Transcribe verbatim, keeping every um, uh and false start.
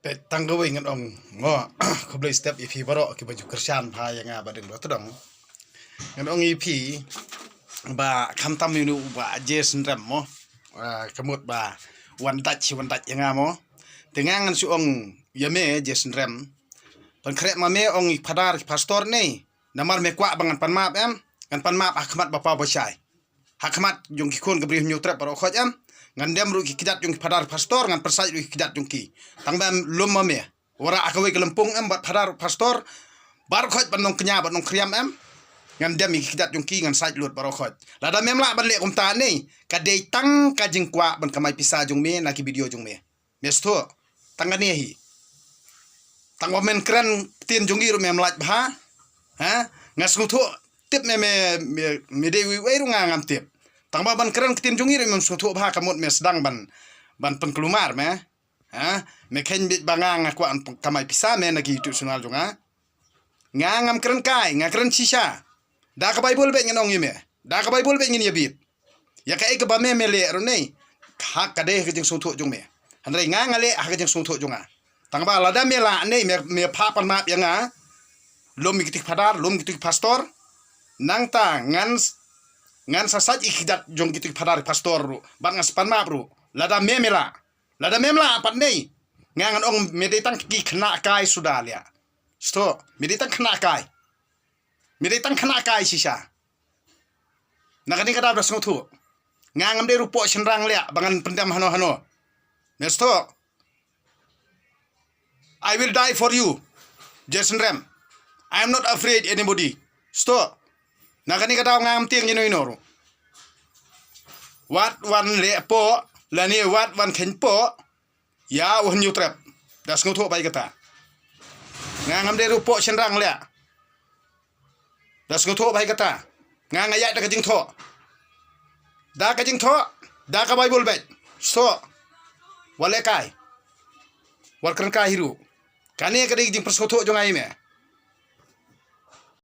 Peit tang kawei ngan ong mo, khublei step ïa phi baroh kiba ju kyrshan bha ïa nga ba dang dok tdong. Ngan ong ïa phi ba khamtam ïa u Bah Jason Rem mo. Ah, ka mut ba wan dait shi wan dait ïa nga mo. Te nga ngan shu ong ïa me Jason Rem. Ban khreh ma me ong ïa ki phadar ki pastor ne. Namar me kwah ba ngan pan map em. Ngan pan map ha khmat ba paw ba shai. Ha khmat jong ki khun ka Bri Hynñiewtrep baroh khoit em. Ngan dem ruh ki kjat jong ki phadar pastor, ngan pyrsait ruh ki kjat jong ki. Tang ba em lum ma me. Wara ha kawei ka lympung em bad phadar pastor. Baroh khoit ban nongkñia bad nongkhriam em. Ngan dem ïa ki kjat jong ki ngan sait lut baroh khoit. Lada mem lah ban leh kumta ne. Ka dei tang ka jingkwah ban kamai pisa jong me na ki video jong me. Me sngewthuh. Tang kane hi. Tang ba men kren ktien jong ngi ruh mem lait bha. Ha? Nga sngewthuh tip me me me, me dei uwei uwei ruh nga ngam tip. Tang ba ban kren ktien jong ngi ruh mem sngewthuh bha ka mut me sdang ban ban pynkulmar me. Ha? Me khein bit ba nga nga kwah kamai pisa me na ki YouTube channel jong nga. Nga ngam kren kai, nga kren shisha. Da ka Bible beit ngan ong ïa me. Da ka Bible beit ngin ïa bit. Ïa kaei kaba me me leh ruh ne. Ha ka dei ha ka jingsngewthuh jong me. Hynrei nga nga leh ha ka jingsngewthuh jong nga. Tang ba lada me lah ne me me phah pan map ïa nga. Lum ïa kitu ki phadar, lum ïa kitu ki pastor. Nangta ngan s- ngan sa sait ïa ki kjat jong kitu ki phadar pastor ruh. Bad ngan sa pan map ruh. Lada me me lah. Lada mem lah pat ne. Nga ngan ong me dei tang ki khynnah kai suda leh. Sngewthuh, me dei tang khynnah kai. Me dei tang khynnah kai shisha. Na kane ka daw da sngewthuh. Nga ngam dei ruh poh shynrang leh ba ngan pyndem hano hano. Me sngewthuh. I will die for you. Jason Rem. I am not afraid anybody. Sngewthuh. Na kane ka daw nga ngam tieng ïano ïano ruh. Wat wan leh poh lane wat wan kheiñ poh. Ïa u Hynñiewtrep. Da sngewthuh bha ïa kata. Nga ngam dei ruh poh shynrang leh. Da sngewthuh bha ïa kata. Nga nga ïaid da ka jingthoh. Da ka jingthoh. Da ka Bible beit. Sngewthuh. Wat leh kai. Wat kren kai hi ruh. Kane ka dei ka jingpynsngewthuh jong nga ïa me.